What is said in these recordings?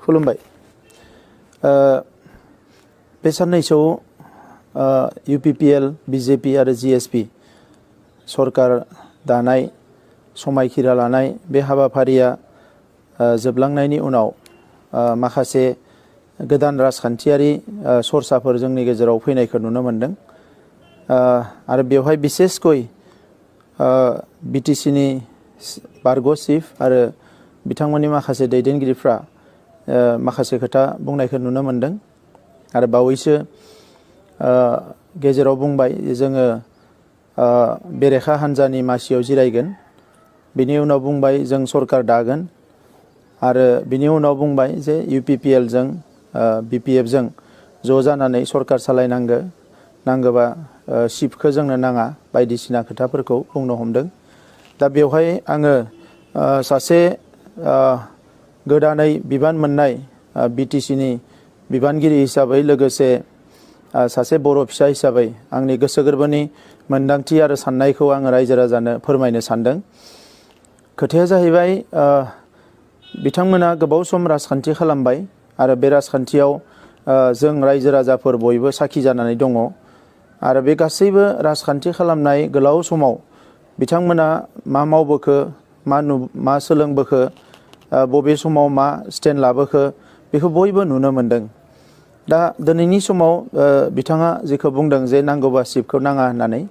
खुलुमबाय। बे साननैसोआव UPPL, BJP आरो GSP सरकार दानाय समायखिरा लानाय बे हाबाफारिया जोबलांनायनि उनाव माखासे गोदान राजखान्थियारि सरसाफोर जोंनि गेजेराव फैनायखौ नुनो मोनदों। आरो बेवहाय बिसेसकै BTC नि बारग' चिफ आरो बिथांमोननि माखासे दैदेनगिरिफ्रा माखासे खोथा बुंनायखौ नुनो मोनदों। आरो बावैसो गेजेराव बुंबाय जोङो बेरेखा हान्जानि मासियाव जिरायगोन, बिनि उनाव बुंबाय जों सरकार दागोन, आरो बिनि उनाव बुंबाय जे UPPL जों BPF जों ज' जानानै सरकार सालायनांगो, नांगोबा चिफखौ जोंनो नाङा बायदिसिना खोथाफोरखौ बुंनो हमदों। दा बेवहाय आङो सासे गोदानै बिबान मोननाय BTC नि बिबानगिरि हिसाबै लोगोसे सासे बर' फिसा हिसाबै आंनि गोसो गोरबोनि मोन्दांथि आरो साननायखौ आङो रायजो राजानो फोरमायनो सानदों। खोथाया जाहैबाय बिथांमोना गोबाव सम राजखान्थि खालामबाय आरो बे राजखान्थियाव जों रायजो राजाफोर बयबो साखि जानानै दङ। आरो बे गासैबो राजखान्थि खालामनाय गोलाव समाव बिथांमोना मा मावबोखो, मा सोलोंबोखो, बबे समाव मा स्टेन्ड लाबोखो बेखौ बयबो नुनो मोनदों। दा दिनैनि समाव बिथाङा जेखौ बुंदों जे नांगौबा चिफखौ नाङा होननानै,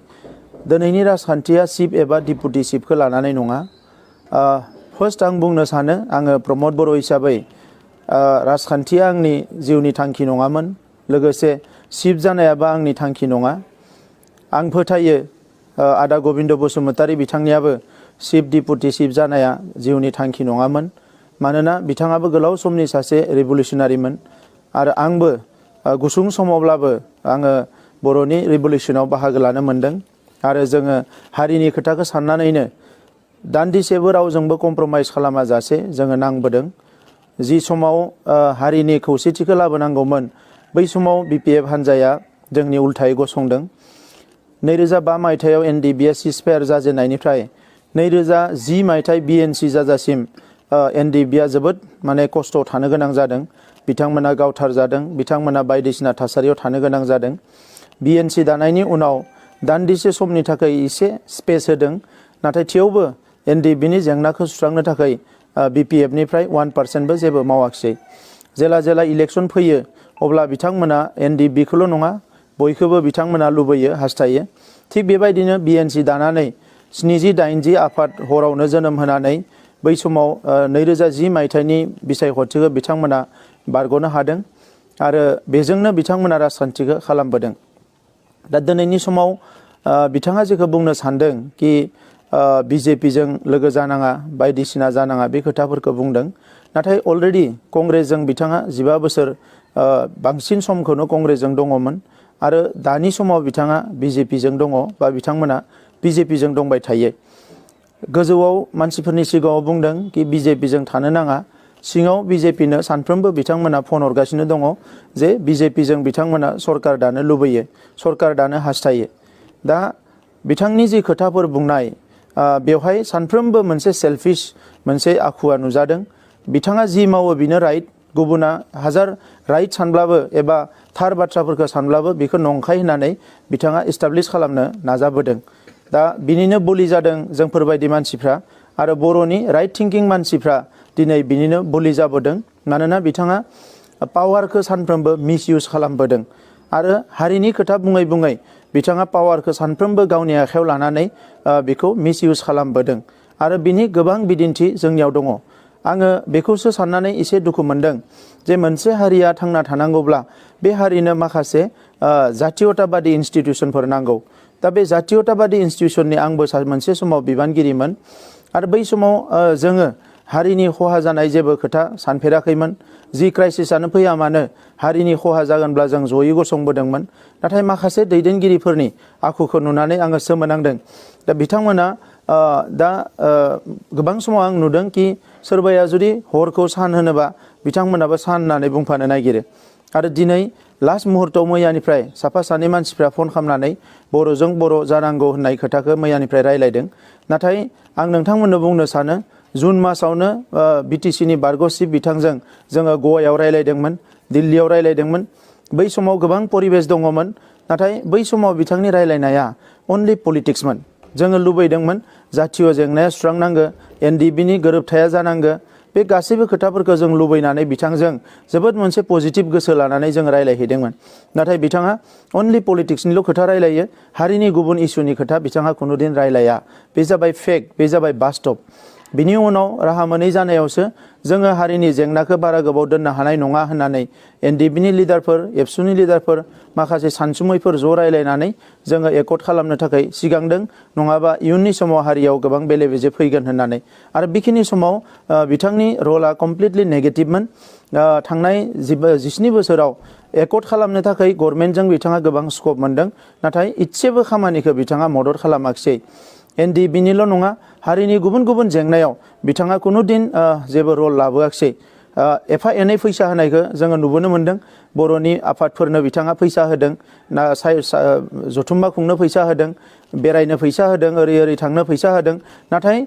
दिनैनि राजखान्थिया चिफ एबा डिपुटि चिफखौ लानानै नङा। फार्स्ट आं बुंनो सानो, आङो प्रमद बर' हिसाबै राजखान्थिया आंनि जिउनि थांखि नङामोन, लोगोसे चिफ जानायाबो आंनि थांखि नङा। आं फोथायो आदा गबिन्द बसुमतारी बिथांनियाबो चिफ डिपुटि चिफ जानाया जिउनि थांखि नङामोन, मानोना बिथाङाबो गोलाव समनि सासे रिभलिउसनारिमोन। आरो आंबो गुसुं समावब्लाबो आङो बर'नि रिभलिउसनाव बाहागो लानो मोनदों। आरो जोङो हारिनि खोथाखौ साननानैनो दान्दिसेबो रावजोंबो कमप्रमाइज खालामाजासे जोङो नांबोदों। जि समाव हारिनि खौसेथिखौ लाबोनांगौमोन बै समाव BPF हान्जाया जोंनि उल्थायै गसंदों। 2005 मायथाइयाव NDB सिजफायार जाजेननायनिफ्राय 2010 मायथाइ BNC जाजासिम NDB जोबोद माने खस्थ' थानो गोनां जादों। बिथांमोना गावथार जादों, बिथांमोना बायदिसिना थासारियाव थानो गोनां जादों। BNC दानायनि उनाव दान्दिसे समनि थाखाय एसे स्पेस होदों, नाथाय थेवबो NDBनि जेंनाखौ सुस्रांनो थाखाय BPF निफ्राय 1%बो जेबो मावाखिसै। जेला इलेक्सन फैयो अब्ला बिथांमोना NDBखौल' नङा बयखौबो बिथांमोना लुबैयो, हास्थायो। थिग बेबायदिनो BNC दानानै 70-80 आफाद हरावनो जोनोम होनानै बै समाव 2010 मायथाइनि बिसायख'थिखौ बिथांमोना बारग'नो हादों आरो बेजोंनो बिथांमोना राजखान्थिखौ खालामबोदों। दा दिनैनि समाव बिथाङा जेखौ बुंनो सानदों कि BJP जों लोगो जानाङा, बायदिसिना जानाङा, बे खोथाफोरखौ बुंदों। नाथाय अलरेडि कंग्रेसजों बिथाङा 15 बोसोर बांसिन समखौनो कंग्रेसजों दङमोन आरो दानि समाव बिथाङा BJP जों दङ बा बिथांमोना BJP जों दंबाय थायो। गोजौआव मानसिफोरनि सिगाङाव बुंदों कि BJP जों थानो नाङा, सिङाव BJP नो सानफ्रोमबो बिथांमोना फन हरगासिनो दङ जे BJP जों बिथांमोना सरकार दानो लुबैयो, सरकार दानो हास्थायो। दा बिथांनि जि खोथाफोर बुंनाय बेवहाय सानफ्रोमबो मोनसे सेल्फिश मोनसे आखुवा नुजादों। बिथाङा जि मावो बेनो राइट, गुबुना हाजार राइट सानब्लाबो एबा थार बाथ्राफोरखौ सानब्लाबो बेखौ नंखाय होननानै बिथाङा इस्टाब्लिश खालामनो नाजाबोदों। दा बिनिनो बलि जादों जोंफोरबायदि मानसिफ्रा आरो बर'नि राइट थिंकिं मानसिफ्रा दिनै बिनिनो बलि जाबोदों। मानोना बिथाङा पावारखौ सानफ्रोमबो मिसइउज खालामबोदों आरो हारिनि खोथा बुङै बुङै बिथाङा पावारखौ सानफ्रोमबो गावनि आखायाव लानानै बेखौ मिसइउज खालामबोदों आरो बिनि गोबां बिदिन्थि जोंनियाव दङ। आङो बेखौसो साननानै एसे दुखु मोनदों जे मोनसे हारिया थांना थानांगौब्ला बे हारिनो माखासे जातीयताबादि इन्स्टिटिउसनफोर नांगौ। दा बे जातीयताबादि इन्स्टिटिउसननि आंबो मोनसे समाव बिबानगिरिमोन आरो बै समाव जोङो हारिनि खहा जानाय जेबो खोथा सानफेराखैमोन। जि क्राइसिसआनो फैया मानो हारिनि खहा जागोनब्ला जों जयै गसंबोदोंमोन। नाथाय माखासे दैदेनगिरिफोरनि आखुखौ नुनानै आङो सोमोनांदों। दा बिथांमोना दा गोबां समाव आं नुदों कि सोरबाया जुदि हरखौ सान होनोबा बिथांमोनाबो सान होननानै बुंफानो नागिरो। आरो दिनै लास्ट मुहूर्तआव मैयानिफ्राय साफा सानै मानसिफ्रा फन खालामनानै बर'जों बर' जानांगौ होननाय खोथाखौ मैयानिफ्राय रायलायदों। नाथाय आं नोंथांमोननो बुंनो सानो जुन मासावनो बिटिसिनि बारग' चिफ बिथांजों जोङो गवायाव रायलायदोंमोन, दिल्लीयाव रायलायदोंमोन। बै समाव गोबां परिबेस दङमोन, नाथाय बै समाव बिथांनि रायलायनाया अनलि पलिटिक्समोन। जोङो लुबैदोंमोन जातीय जेंनाया सुस्रांनांगो, एनडिबिनि गोरोबथाया जानांगो। बे गासैबो खोथाफोरखौ जों लुबैनानै बिथांजों जोबोद मोनसे पजिटिभ गोसो लानानै जों रायलायहैदोंमोन। नाथाय बिथाङा अनलि पलिटिक्सनिल' खोथा रायलायो, हारिनि गुबुन इस्युनि खोथा बिथाङा खुनुदिन रायलाया। बे जाबाय फेक्ट, बे जाबाय बास्तब। बिनि उनाव राहा मोनै जानायावसो जोङो हारिनि जेंनाखौ बारा गोबाव दोननो हानाय नङा होननानै एनडिबिनि लिडारफोर, एबसुनि लिडारफोर, माखासे सानसुमैफोर ज' रायलायनानै जोङो एकर्ड खालामनो थाखाय सिगांदों। नङाबा इयुननि समाव हारियाव गोबां बेले बेजे फैगोन होननानै। आरो बेखिनि समाव बिथांनि रला कमप्लिटलि नेगेटिभमोन। थांनाय 17 बोसोराव एकर्ड खालामनो थाखाय गभर्नमेन्टजों बिथाङा गोबां स्कप मोनदों, नाथाय इसेबो खामानिखौ बिथाङा मदद खालामाखिसै। एनडिबिनिल' नङा, हारिनि गुबुन गुबुन जेंनायाव बिथाङा खुनुदिन जेबो रल लाबोआखिसै। एफा एनै फैसा होनायखौ जोङो नुबोनो मोन्दों। बर'नि आफादफोरनो बिथाङा फैसा होदों, जथुम्मा खुंनो फैसा होदों, बेरायनो फैसा होदों, ओरै ओरै थांनो फैसा होदों। नाथाय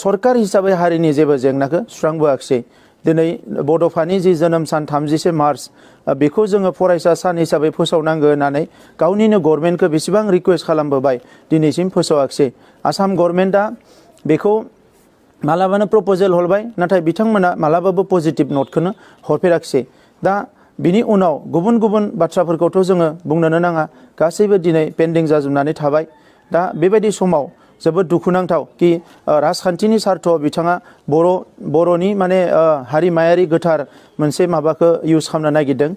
सरकार हिसाबै हारिनि जेबो जेंनाखौ सुस्रांबोआखिसै। दिनै बड'फानि जि जोनोम सान 30 मार्च बेखौ जोङो फरायसा सान हिसाबै फोसावनांगौ होननानै गावनिनो गभर्नमेन्टखौ बेसेबां रिकुवेस्ट खालामबोबाय, दिनैसिम फोसावाखिसै। आसाम गभर्नमेन्टआ बेखौ मालाबानो प्रप'जेल हरबाय, नाथाय बिथांमोना मालाबाबो पजिटिभ नटखौनो हरफेराखिसै। दा बिनि उनाव गुबुन गुबुन बाथ्राफोरखौथ' जोङो बुंनोनो नाङा, गासैबो दिनै पेन्डिं जाजोबनानै थाबाय। दा बेबायदि समाव जोबोद दुखुनांथाव कि राजखान्थिनि सार्थआव बिथाङा बर'नि माने हारिमायारि गोथार मोनसे माबाखौ इउज खालामनो नागिरदों,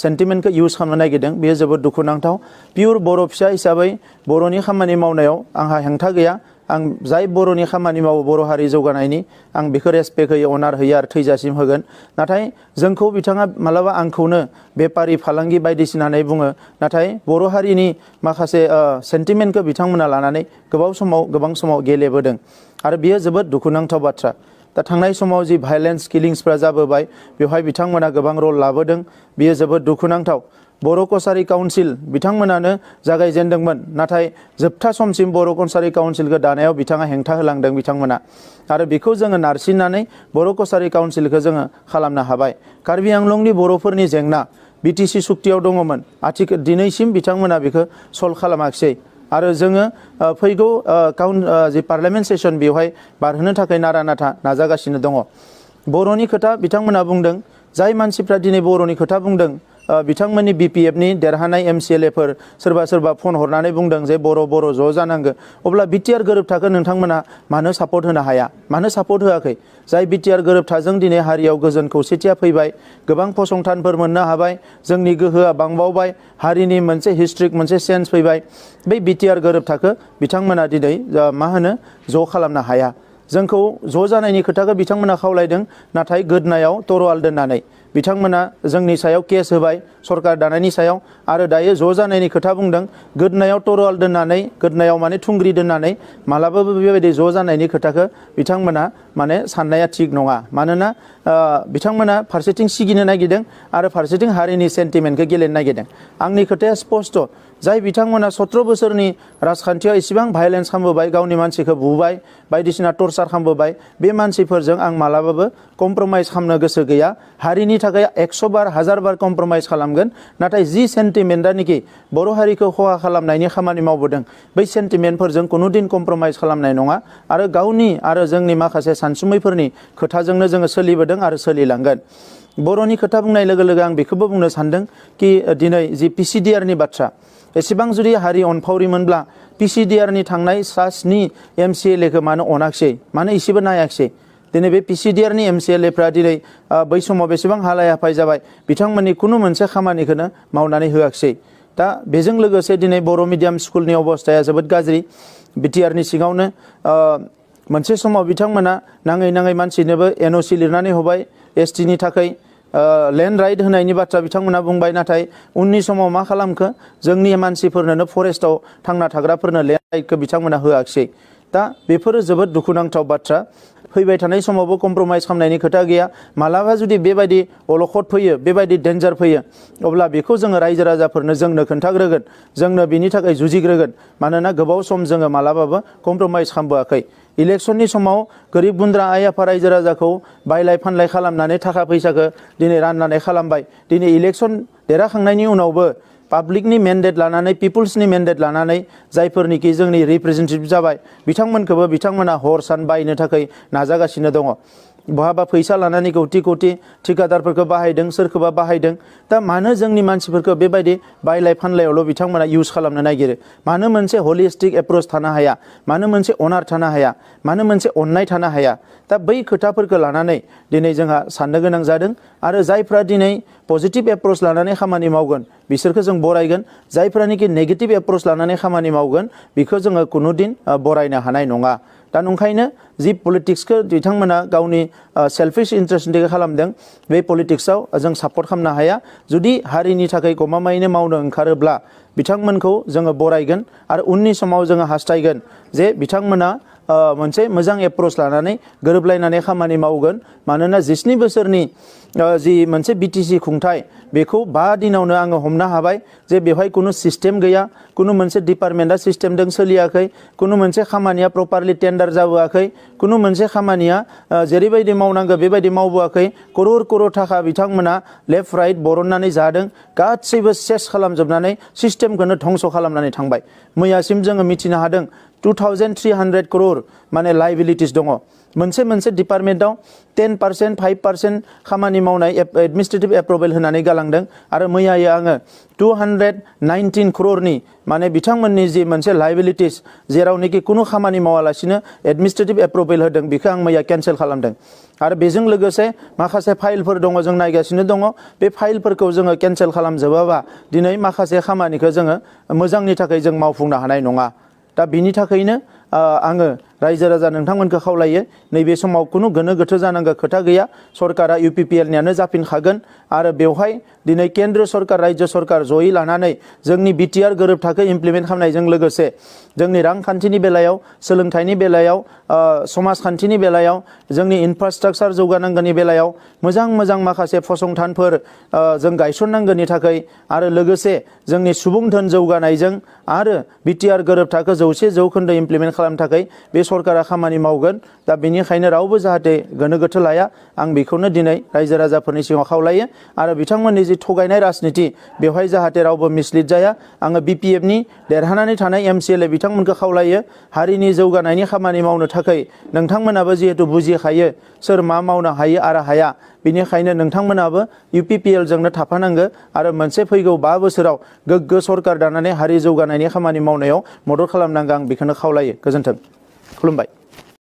सेन्टिमेन्टखौ इउज खालामनो नागिरदों। बेयो जोबोद दुखुनांथाव। पियर बर' फिसा हिसाबै बर'नि खामानि मावनायाव आंहा हेंथा गैया। आं जाय बर'नि खामानि मावो बर' हारि जौगानायनि, आं बेखौ रेसपेक्ट होयो, अनार होयो आरो थैजासिम होगोन। नाथाय जोंखौ बिथाङा मालाबा आंखौनो बेपारि फालांगि बायदिसिना होननानै बुङो, नाथाय बर' हारिनि माखासे सेन्टिमेन्टखौ बिथांमोना लानानै गोबां समाव गेलेबोदों आरो बियो जोबोद दुखुनांथाव बाथ्रा। दा थांनाय समाव जि भायलेन्स किलिंसफ्रा जाबोबाय, बेवहाय बिथांमोना गोबां रल लाबोदों। बियो जोबोद दुखुनांथाव। बर' कसारि काउन्सिल बिथांमोनानो जागायजेनदोंमोन, नाथाय जोबथा समसिम बर' कसारि काउन्सिलखौ दानायाव बिथाङा हेंथा होलांदों बिथांमोना। आरो बेखौ जोङो नारसिननानै बर' कसारि काउन्सिलखौ जोङो खालामनो हाबाय। कार्बि आंलंनि बर'फोरनि जेंना बिटिसि सुक्तियाव दङमोन, दिनैसिम बिथांमोना बेखौ सल्भ खालामाखिसै। आरो जोङो फैगौ जि पार्लियामेन्ट सेसन बेवहाय बारहोनो थाखाय नारा नाथा नाजागासिनो दङ। बर'नि खोथा बिथांमोना बुंदों, जाय मानसिफ्रा दिनै बर'नि खोथा बुंदों, बिथांमोननि बिपिएफनि देरहानाय एमसिएलएफोर सोरबा फन हरनानै बुंदों जे बर' ज' जानांगौ। अब्ला बिटिआर गोरोबथाखौ नोंथांमोना मानो सापर्ट होनो हाया, मानो सापर्ट होआखै? जाय बिटिआर गोरोबथाजों दिनै हारियाव गोजोन खौसेथिया फैबाय, गोबां फसंथानफोर मोननो हाबाय, जोंनि गोहोआ बांबावबाय, हारिनि मोनसे हिस्ट्रिक मोनसे सेन्स फैबाय। बै बिटिआर गोरोबथाखौ बिथांमोना दिनै ज' खालामनो हाया। जोंखौ ज' जानायनि खोथाखौ बिथांमोना खावलायदों, नाथाय गोदनायाव तरवाल दोननानै बिथांमोना जोंनि सायाव केस होबाय, सरकार दानायनि सायाव। आरो दायो ज' जानायनि खोथा बुंदों, गोदनायाव तरवाल दोननानै, गोदनायाव माने थुंग्रि दोननानै मालाबाबो बेबायदि ज' जानायनि खोथाखौ बिथांमोना माने साननाया थिग नङा। मानोना बिथांमोना फारसेथिं सिगिनो नागिरदों आरो फारसेथिं हारिनि सेन्टिमेन्टखौ गेलेनो नागिरदों। आंनि खोथाया स्पस्ट, जाय बिथांमोना 17 बोसोरनि राजखान्थियाव इसेबां भायलेन्स खालामबोबाय, गावनि मानसिखौ बुबाय, बायदिसिना टर्चार खालामबोबाय, बे मानसिफोरजों आं मालाबाबो कमप्रमाइज खालामनो गोसो गैया। हारिनि थाखाय 100 बार 1000 बार कमप्रमाइज खालामगोन, नाथाय जि सेन्टिमेन्टआनोखि बर' हारिखौ खहा खालामनायनि खामानि मावबोदों, बै सेन्टिमेन्टफोरजों कुनुदिन कमप्रमाइज खालामनाय नङा। आरो गावनि आरो जोंनि माखासे सानसुमैफोरनि खोथाजोंनो जोङो सोलिबोदों आरो सोलिलांगोन। बर'नि खोथा बुंनाय लोगो लोगो आं बेखौबो बुंनो सानदों कि दिनै जि पिसिडिआरनि बाथ्रा, एसेबां जुदि हारि अनफावरिमोनब्ला पिसिडिआरनि थांनाय 7 एमसिएलएखौ मानो अनाखिसै, मानो इसेबो नायाखिसै? दिनै बे पिसिडिआरनि एमसिएलएफ्रा दिनै बै समाव बेसेबां हालाय हाफाय जाबाय, बिथांमोननि खुनु मोनसे खामानिखौनो मावनानै होआखिसै। दा बेजों लोगोसे दिनै बर' मिडियाम स्कुलनि अबस्थाया जोबोद गाज्रि। बिटिआरनि सिङावनो मोनसे समाव बिथांमोना नाङै मानसिनोबो एनअसि लिरनानै होबाय, एसटिनि थाखाय लेन्ड राइट होनायनि बाथ्रा बिथांमोना बुंबाय, नाथाय उननि समाव मा खालामखो, जोंनि मानसिफोरनो फरेस्टआव थांना थाग्राफोरनो लेन्ड राइटखौ बिथांमोना होआखिसै। दा बेफोरो जोबोद दुखुनांथाव बाथ्रा। फैबाय थानाय समावबो कमप्रमाइज खालामनायनि खोथा गैया। मालाबा जुदि बेबायदि अलखद फैयो, बेबायदि डेन्जार फैयो, अब्ला बेखौ जोङो रायजो राजाफोरनो जोंनो खोन्थाग्रोगोन, जोंनो बिनि थाखाय जुजिग्रोगोन। मानोना गोबाव सम जोङो मालाबाबो कमप्रमाइज खालामबोआखै। इलेक्शननि समाव गोरिब गुन्द्रा आइ आफा रायजो राजाखौ बायलाय फानलाय खालामनानै थाखा फैसाखौ दिनै राननानै खालामबाय। दिनै इलेक्शन देरहाखांनायनि उनावबो पाब्लिकनि मेन्डेट लानानै पिपुल्सनि मेन्डेट लानानै जायफोरनिखि जोंनि रिप्रेजेन्टेटिभ जाबाय बिथांमोनखौबो बिथांमोना हर सान बायनो थाखाय नाजागासिनो दङ। बहाबा फैसा लानानै कौटि कौटि ठिकादारफोरखौ बाहायदों, सोरखौबा बाहायदों। दा मानो जोंनि मानसिफोरखौ बेबायदि बायलाय फानलायावल' बिथांमोना इउज खालामनो नागिरो? मानो मोनसे हलिस्टिक एप्रोच थानो हाया? मानो मोनसे अनार थानो हाया? मानो मोनसे अननाय थानो हाया? दा बै खोथाफोरखौ लानानै दिनै जोंहा साननो गोनां जादों। आरो जायफ्रा दिनै पजिटिभ एप्रोच लानानै खामानि मावगोन बिसोरखौ जों बरायगोन। जायफ्रानोखि नेगेटिभ एप्रोच लानानै खामानि मावगोन बेखौ जोङो कुनुदिन बरायनो हानाय नङा। दा नंखायनो जि पलिटिक्सखौ बिथांमोना गावनि सेल्फिश इन्टारेस्टनि थाखाय खालामदों बे पलिटिक्सआव जों सापर्ट खालामनो हाया। जुदि हारिनि थाखाय गमामायैनो मावनो ओंखारोब्ला बिथांमोनखौ जोङो बरायगोन आरो उननि समाव जोङो हास्थायगोन जे बिथांमोना मोनसे मोजां एप्रोच लानानै गोरोबलायनानै खामानि मावगोन। मानोना 19 बोसोरनि जि मोनसे बिटिसि खुंथाय बेखौ 5 दिनावनो आङो हमनो हाबाय जे बेवहाय कुनु सिस्टेम गैया, कुनु मोनसे डिपार्टमेन्टआ सिस्टेमजों सोलियाखै, कुनु मोनसे खामानिया प्रपारलि टेन्डार जाबोआखै, कुनु मोनसे खामानिया जेरैबायदि मावनांगौ बेबायदि मावबोआखै। करोड़ करोड़ थाखा बिथांमोना लेफ्ट राइट बरननानै जादों। गासैबो सेस खालामजोबनानै सिस्टेमखौनो धंस खालामनानै थांबाय। मैयासिम जोङो मिथिनो हादों 2300 करोड़ माने लाइबिलिटिस दङ। मोनसे डिपार्टमेन्टआव 10% 5% खामानि मावनाय एडमिनिस्ट्रेटिभ एप्रुभेल होनानै गालांदों। आरो मैयायै आङो 219 करोड़नि माने बिथांमोननि जि मोनसे लाइबिलिटिस जेरावनोखि कुनु खामानि मावालासिनो एडमिनिस्ट्रेटिभ एप्रुभेल होदों बेखौ आं मैया केन्सेल खालामदों। आरो बेजों लोगोसे माखासे फाइलफोर दङ जों नायगासिनो दङ। बे फाइलफोरखौ जोङो केन्सेल खालामजोबाबा दिनै माखासे खामानिखौ जोङो मोजांनि थाखाय जों मावफुंनो हानाय नङा। दा बिनि थाखायनो आङो रायजो राजा नोंथांमोनखौ खावलायो नैबे समाव कुनु गोनो गोथो जानांगौ खोथा गैया। सरकारा UPPLनियानो जाफिनखागोन आरो बेवहाय दिनै केन्द्र सरकार राज्य सरकार जयै लानानै जोंनि BTR गोरोबथाखौ इमप्लिमेन्ट खालामनायजों लोगोसे जोंनि रांखान्थिनि बेलायाव, सोलोंथाइनि बेलायाव, समाजखान्थिनि बेलायाव, जोंनि इनफ्रास्ट्राक्चार जौगानांगौनि बेलायाव मोजां माखासे फसंथानफोर जों गायसननांगौनि थाखाय आरो लोगोसे जोंनि सुबुं धोन जौगानायजों आरो BTR गोरोबथाखौ 100% इमप्लिमेन्ट खालामनो थाखाय बे सरकारा खामानि मावगोन। दा बेनिखायनो रावबो जाहाथे गोनो गोथो लाया आं बेखौनो दिनै रायजो राजाफोरनि सिगाङाव खावलायो। आरो बिथांमोननि जि थगायनाय राजनिति बेवहाय जाहाथे रावबो मिसलिड जाया। आङो BPFनि देरहानानै थानाय MCLA बिथांमोनखौ खावलायो हारिनि जौगानायनि खामानि मावनो थाखाय नोंथांमोनाबो जिहेतु बुजिखायो सोर मा मावनो हायो आरो हाया। बेनिखायनो नोंथांमोनाबो UPPLजोंनो थाफानांगौ आरो मोनसे फैगौ 5 बोसोराव गोग्गो सरकार दानानै हारि जौगानायनि खामानि मावनायाव मदद खालामनांगौ आं बेखौनो खावलायो। गोजोन्थों। खुलुमबाय।